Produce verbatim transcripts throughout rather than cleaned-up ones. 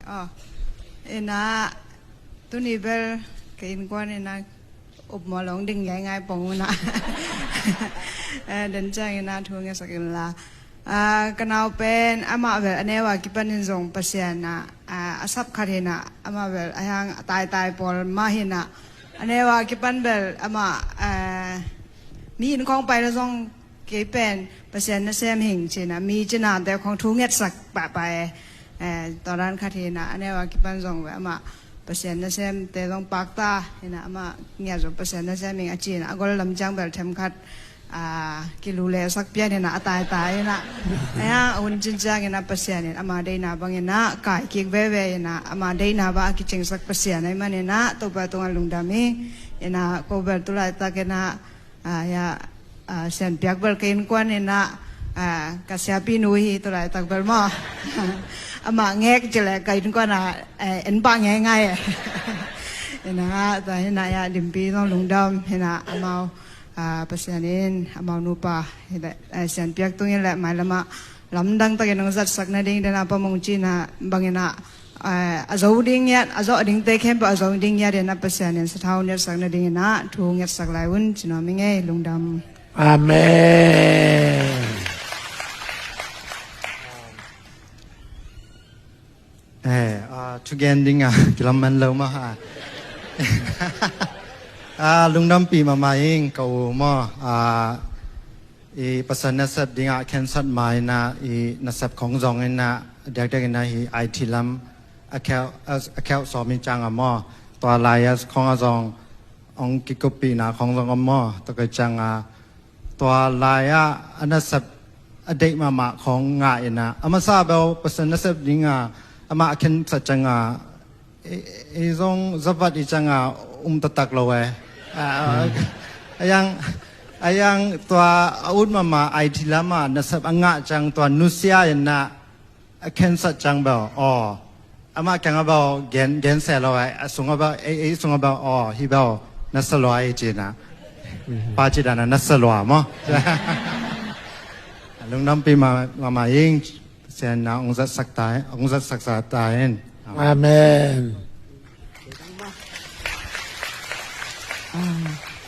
Oh, ina, tuni bel ka innkuan ina upmawh lo ding ngeingai pong una. Eh, den ciang ina thu ngetsak inla. Ah, ka nau pen amah bel a neu a kipanin zong Pasian ina, ah, a sap khat hina, amah bel a hiang a taitai pawl mah hina. A neu a kipan bel amah, ah, mi inn khawng pai lo zong kei pen Pasian nasem hing cina, mi cinate khawng thu ngetsak pahpah e. Eh, tua dan khat hina, a neu a kipan zong ve amah Pasian nasemte zong pakta hina, amah ngiat zong Pasian nasem hing a cina, a gol lam ciang bel themkhat, ah, kilu le sak pian hina, a taitai hina. Aya, a hun cin ciang hina Pasian in ama deina bang hina, kai kik veve hina, ama deina bang a kicingsak Pasian ai man hina, Topa tungah lungdam hi hina, ko bel tulaitak hina, ah, ya, ah, Sian Piak bel ka innkuan ina, ah, ka siapi nu hi tulaitak bel maw. Amah ngek cile ka innkuan a, eh, en pah ngeingai. Ina, ta hina ya, Limpi zong lungdam hina, amau, ah, Pasian in amau nupa hile, eh, Sian Piak tungin le mailama lamdang takin hong zatsak nading dena pamung cina bang ina, eh, a zo ding ngiat, a zo dingte khempeuh a zo ding ngiat ina Pasian in sathau ngetsak nading ina thu ngetsak lai un ci nuam ing ei, lungdam. Amen. Eh, ah, thugen dinga kilam man lo maw ha. Ah, lungdampih mahmah ing ka u maw. Ah, i Pasian nasep dinga khensat ma ina, i nasep khong zong ina, diakdiak ina hi I T lam a khel, a, a khel sawm in cianga maw, tua lai a khong a zong ong kikuppihna khong zong om maw, tua ka cianga tua lai a, a nasep a deih mahmah khong ngah ina, a masa bel Pasian nasep dinga amah a khensat cianga, i, i zong zavat i cianga um taktak lo e. Ah, a yang, a yang tua a ut mahmah I T lama nasep a ngah ciang tua nusia ina a khensat ciang bel, aw, amah kiang a bel gen, gen se lo e, a sung a bel, ei, ei sung a bel, aw, hi bel nasa lua i cina. Pa ci dana nasa lua maw. Lungdampih ma, mahmah ing. Sian na ong zatsak ta, ong zatsak sa ta hen. Amen.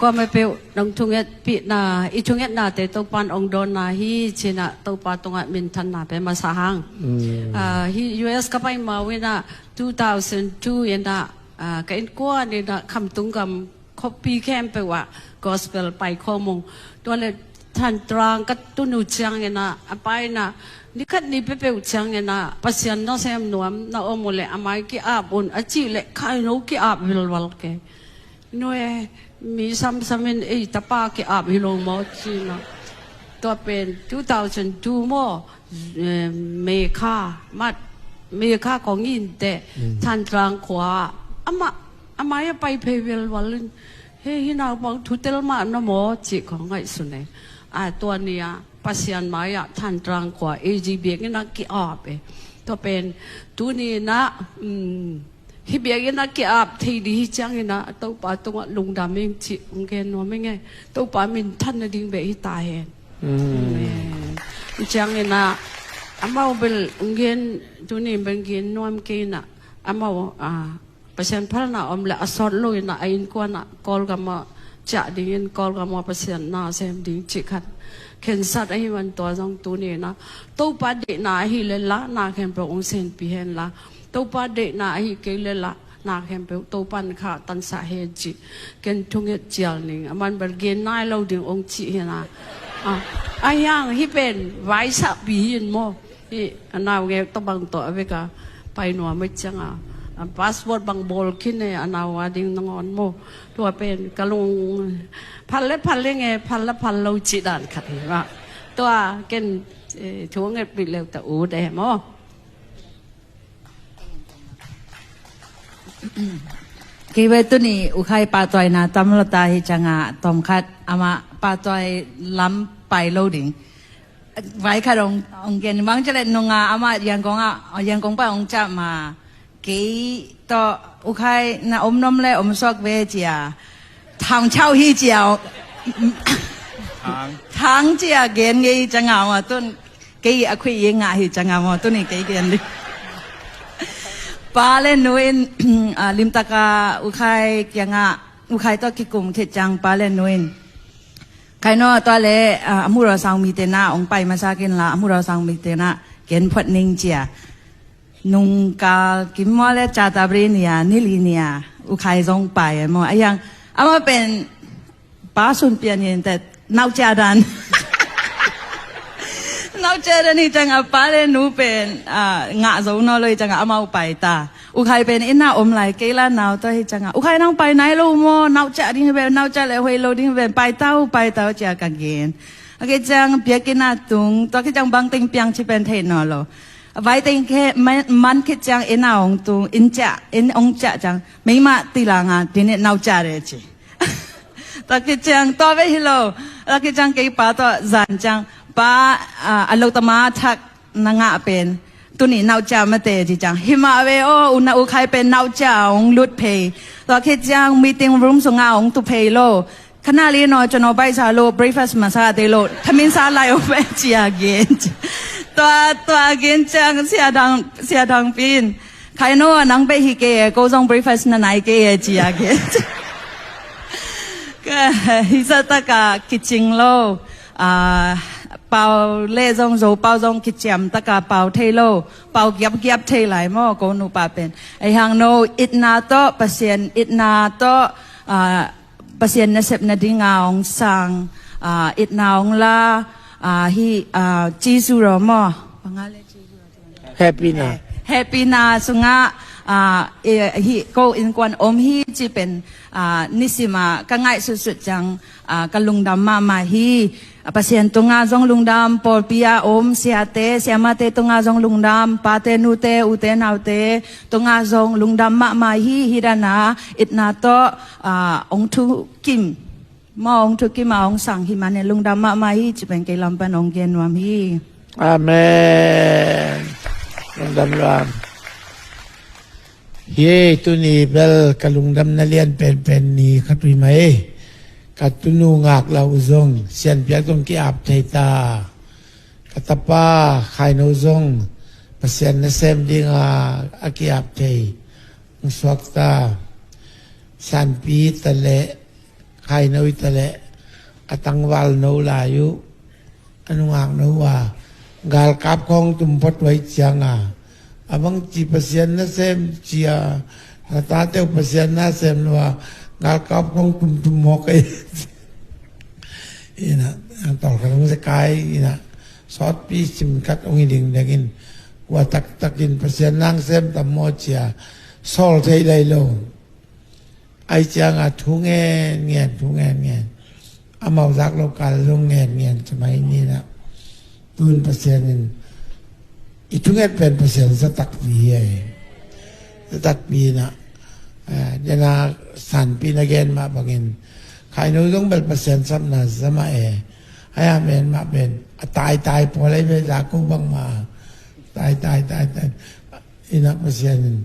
Kua mah peuh nong thungetpihna, i thungetnate Topan ong dawnna hi cina Topa tungah minthanna pe masa hang. Mm. Ah, hi U S ka pai mau ina two thousand two ina, ah, ka innkuan ina Khamtung gam khuapi khempeuh ah gospel pai khawm ung. Tua le Thantlang ka tun uh ciang ina, a pa ina, ni khat ni peuhpeuh ciang ina, Pasian nasem nuam na om uh le, a mai ki-ap un, a cih le, khaino ki-ap vilval ke. Nue, mi samsam in, ei, tapa ki-ap hi lo maw, cina. Tua pen, two thousand two maw, eh, May kha, mat, May kha kong in te, mm, Thantlang khua, amah, a mai a pai phei vilval in, he, hi naupang thutel mah na maw, cih kong ngaihsun e. A, tua ni a, Pasian mai-ah Thantlang khua A G biakinn ah ki-ap e. Tua pen tuni in ah, um, hih biakinn ah ki-ap thei ding hi ciangin ah Topa tungah lungdam ing cih hong gen nuam ing e. Topa minthan nading bek hi ta hen. Mm. Amen. Ciangin ah amau bel hong gen, tuni bel gen nuam kei in ah amau, ah, Pasian phalna om le a sawt lo in ah a innkuan ah Kawlgam ah ciah dingin Kawlgam ah Pasian na sem ding cih khat khensat ahih man tua zong tuni in ah Topa deihna ahih leh lah na khempeuh hong senpih hen la, Topa deihna ahih kei leh lah na khempeuh Topa in khah tansah hen cih ken thunget cial ning. A man bel gen nai lo ding hong cih hi na. Ah, a hiang hih pen vaisakpih hi in maw. Hih a naungek tawh bang tawh a vek a pai nuam a ciang a, a passport bang bawl khin e, a nau a ding nangawn maw. Tua pen ka lung phal le phal leng e, phal le phal lo cih dan khat hi mah. Tua ken, eh, thu ngetpih leu ta ut e maw. Kei ve tuni U Khai pahtawi na tam lo ta hi ciang a, tawm khat amah pahtawi lam pai lo ding. Vai khat hong, hong gen bang ci leh nung a amah Yangon ah, Yangon pan hong ciah ma. Kei tawh U Khai na om nuam le om suak ve ci a. Thang chau hi ci a. Thang. Thang ci a gen ngei ciang a maw tun. Kei a khuih i ngah hi ciang a maw tuni kei gen ding. Pa le nu in, ah, limtaka U Khai kiangah, U Khai tawh kikum khit ciang pa le nu in, Khai no tua le, ah, a murawsang mite na ong pai masa kin la, a murawsang mite na ken phuat ning cia. Nungkal kim mua le catabri nia, nili nia, U Khai zong pai e maw. A hiang, amah pen, pa sun pian in te naucia dan. Naucia dan hi ciangah pa le nu pen, ah, ngah zo naw lo hi ciangah amau pai ta. U Khai pen inn ah om lai kei la nau tawh hi ciangah, U Khai nang pai nai lo maw, naucia ding hi ven, naucia le hoih lo ding hi ven, pai ta uh, pai ta uh cia ka gen. A kei ciang biakinn ah tung, tua kei ciang bangteng piang ci pen theih naw lo. Vaiteng khe man, man khit ciang inn ah ong tung, inn ciah, inn ong ciah ciang, meimah tilanga, tini naucia de ci. Tua khit ciang tua ve hi lo. Tua khit ciang kei pa tawh zan ciang, pa, ah, a lo tama thak na ngah pen tuni naucia mate ci ciang, hi mah ve aw, U na U Khai pen naucia ong lut phei. Tua khit ciang meeting room sungah ong tu phei lo. Khana li naw, cano baihsa lo, breakfast masa te lo, thaminsa lai ong pai cia gen. Tua, tua gen ciang sia dang, sia dang pin. Khai no, nang beh hi kei e, ko zong breakfast na nai kei e, ci a gen. Ka, hi zah taka kicing lo, ah, pau le zong zo, pau zong kiciam taka pau thei lo, pau giapgiap thei lai maw, ko nupa pen. Ei hang no, itna tawh, Pasian itna tawh, ah, Pasian nasep nadinga ong sang, ah, itna ong la, ah, hi, ah, Jesu ro maw. Panga le Jesu ro. Hehpihna. Hehpihna sungah, ah, eh, hi, ko innkuan om hi ci pen, ah, nisima ka ngaihsutsut ciang, ah, ka lungdam mahmah hi. Ah, Pasian tunga zong lungdam, pawlpi a om siate, siamate tunga zong lungdam, pate, nute, ute, naute tunga zong lungdam mahmah hi, hi dana, itna tawh, ah, ong thukim. Maw ong thukim a ong sang hi mane lungdam mahmah hi, ci pen kei lam pan ong gen nuam hi. Amen. Lungdam lam. Hi, tuni bel ka lungdamna lian penpen ni khat uh hi mah e. Ka tunu Ngak Lau zong, Sianpiak zong ki-ap thei ta. Ka tapa Khai No zong, Pasian nasem dinga a ki-ap thei. Ong suak ta. Sianpi ta leh, Khai No i ta leh, a tangval no lai uh, a nungak no uh a, galkap khawng tum phot uh ahih cianga, a bang ci Pasian nasem cia, a tate uh Pasian nasem lo a, galkap khawng tum tum mawk ei. Ina, ang tawlkhat hong zekai, ina, sawtpi simkhat hong hi dingdengin, kua taktakin Pasian nang sem tam maw cia, sawl thei lai lo. Ahih cianga thu ngen ngen, thu ngen ngen. Amau zak lo kal zong ngen ngen ci mai ni na. Tun Pasian in i thunget pen Pasian zatakpi hi ai. Zatakpi na. Eh, dena Sanpi na gen mah bangin. Khai No zong bel Pasian sapna za mah e. Ai a men mah pen. A tai tai pawl ai ve za ko bang mah. Tai tai tai tai. Ina Pasian in.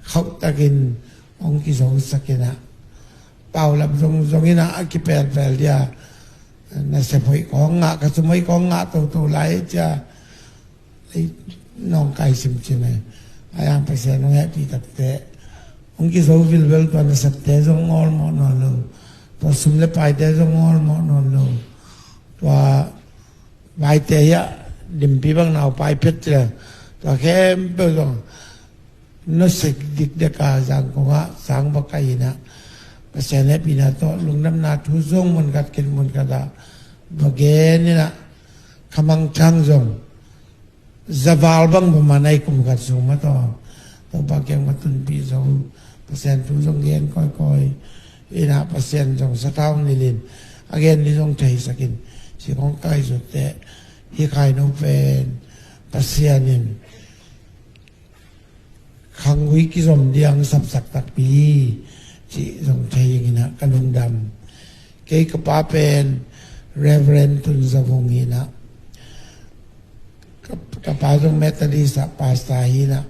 Khauh takin. Ong kizo sakin a. Paulap zong, zong ina a kipelpel dia. Nasep hoih kong ngah, ka sum hoih kong ngah toto lai cia. Ei, nong kai simsim e. Ai ang Pasian ong hehpih takte. Ong kizo vilvel tua nasepte zong ngawlmawh nawn lo. Tua sum le paite zong ngawlmawh nawn lo. Tua Vaite hiah dimpi bang nau pai phet cia. Tua khempeuh zong nusia dikdek a zangkong ah sang bak a ina. Pasian hehpihna tawh lungdamna thu zong munkhat khin munkhat ah va gen ina. Kha mangthang zong zaval bang va man a i kum khat sung mah tawh Topa kiang va tunpih zo. Pasian thu zong gen kawikawi. Ina Pasian zong sathau nilhin a gen ni zong theisakin. Sikong kai zutte hi khai no pen Pasian in khangui kizom diang sapsak takpi ci zong thei ina ka lungdam. Kei ka pa pen Reverend Tun Za Vung ina. Ka, ka pa zong Methodist ah pastor hi na.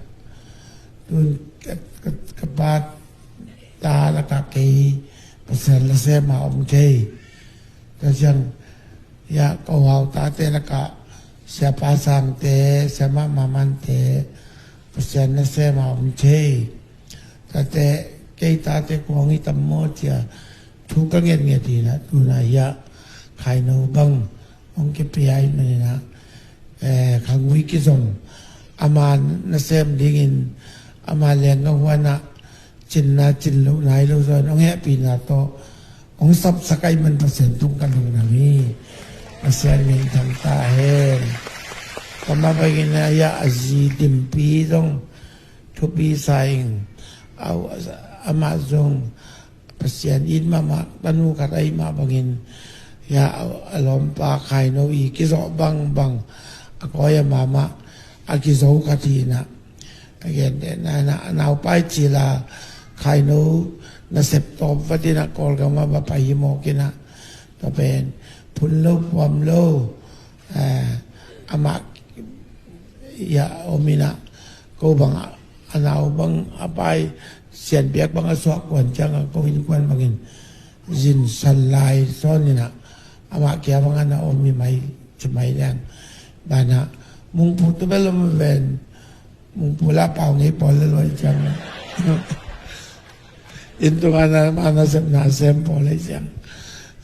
Tun ka, ka, ka pa ta lakah kei Pasian la sem a om thei. Ka ciang ya ka hau tate lakah Siapa Sangte, Siama Mamante, Pasian nasem a om thei. Tate, kei tate kuang i tam maw cia thu ka ngetnget hi na, tuna hiah Khaino bang hong kipia i manina, eh, khangui kizom ama nasem dingin ama lenga huana cinna cin lo nai lo zawn hong hehpihna tawh hong sapsak ai man Pasian tung ka lungdam hi. Pasian min thang ta hen. Kama bangin a hiah a zi Dimpi zong thupi sa ing. Au, amah zong Pasian it mahmah, tanu khat ahih mah bangin hiah a lawmpa Khaino i kizawh bangbang a kawi a mahmah a kizo khat hi na. A gentehna, na, a naupai cila Khaino nasep tawp vatin a Kawlgam a va pai hi mawk in a, tua pen phun lo puam lo, eh, amah hiah om in a, ko bang a, a nau bang a pai sianpiak bang a suak kuan ciang a ko innkuan bangin zin san lai sawn in a, amah kia bang a na om hi mai ci mai leng. Bana mungpu tu bel om ven, mungpu la pau ngei pawl le luai ciang. Inn tunga na, na, na sem, na sem pawl le ciang.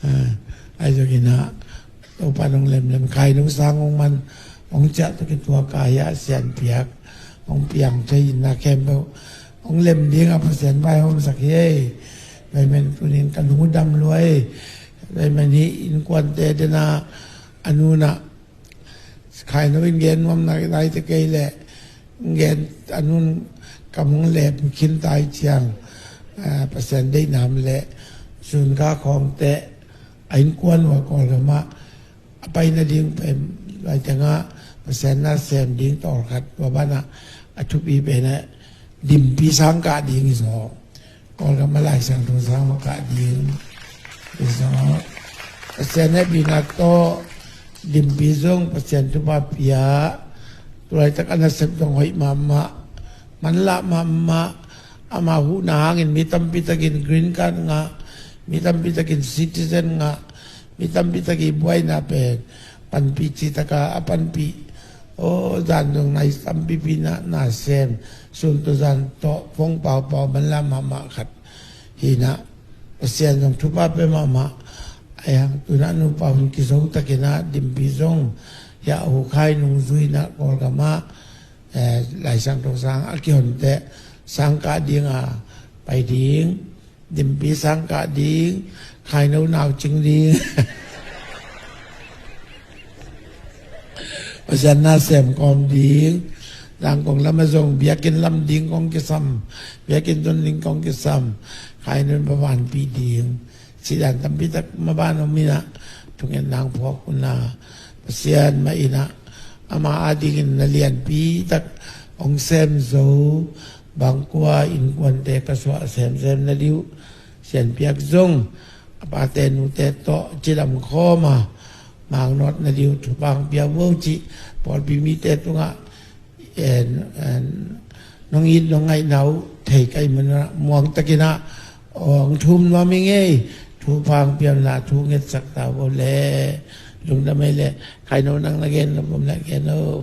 Ah, ai zong in a, Topa nong lemlem Khaino sang hong man, hong ciah tuk i tua ka hiah sianpiak hong piang thei in na khempeuh hong lem ding a Pasian vaihawmsak hi ei. Vaimen tunin ka lungdam luai. Vaimen hi innkuante dena a nuna Khaino in gen nuam nai, nai te kei leh gen a nun kam hong lem khin tai ciang, ah, Pasian deihnam leh sun ka khawngte a innkuan ua Kawlgam ah a pai nading pen lai tengah Pasian nasem ding tawlkhat tua banah a thupi pen a Dimpi sang kah ding hi zaw. Kawlgam a Laisiangtho sang va kah ding hi zaw. Pasian hehpihna tawh Dimpi zong Pasian thupha pia. Tulaitak a nasep zong hoih mahmah, manlah mahmah. Ama huhna hangin mi tampi takin green card ngah, mi tampi takin citizen ngah, mi tampi tak i buaina pen panpih citaka a panpih. Aw, zan zong nai tampipi na, na sem, sun tawh zan tawh phong paupau manlah mahmah khat hi na. Pasian zong thupha pia mahmah. Ai hang tuna nupa hun kizo takin a Dimpi zong hiah a hukhai nungzui na Kawlgam ah, eh, Laisiangtho sang a kihonte sang kah ding a pai ding. Dimpi sang kah ding, Khaino nau cing ding. Pasian nasem kawm ding. Zangkong lam a zong biakinn lam ding kong kisam, biakinn zon ding kong kisam. Khaino in va vanpih ding. Sidan tampi tak maban om in a, thungetna hong phuak un a, Pasian mah in a, ama adingin na lianpi tak hong sem zo, bangkua innkuante ka suah semsem na ding uh. Sianpiak zong a pate nute tawh cidam khawm a, mangnuat na ding uh thupha hong pia vo cih pawlpi mite tungah en, en, nong it nong ngaihna uh thei ka hih manin a muang takin a hong thum nuam ing ei. Thupha hong pia un la, thu ngetsak ta vo le. Lungdam ei le. Khaino nang na gen lo bang om le gen lo.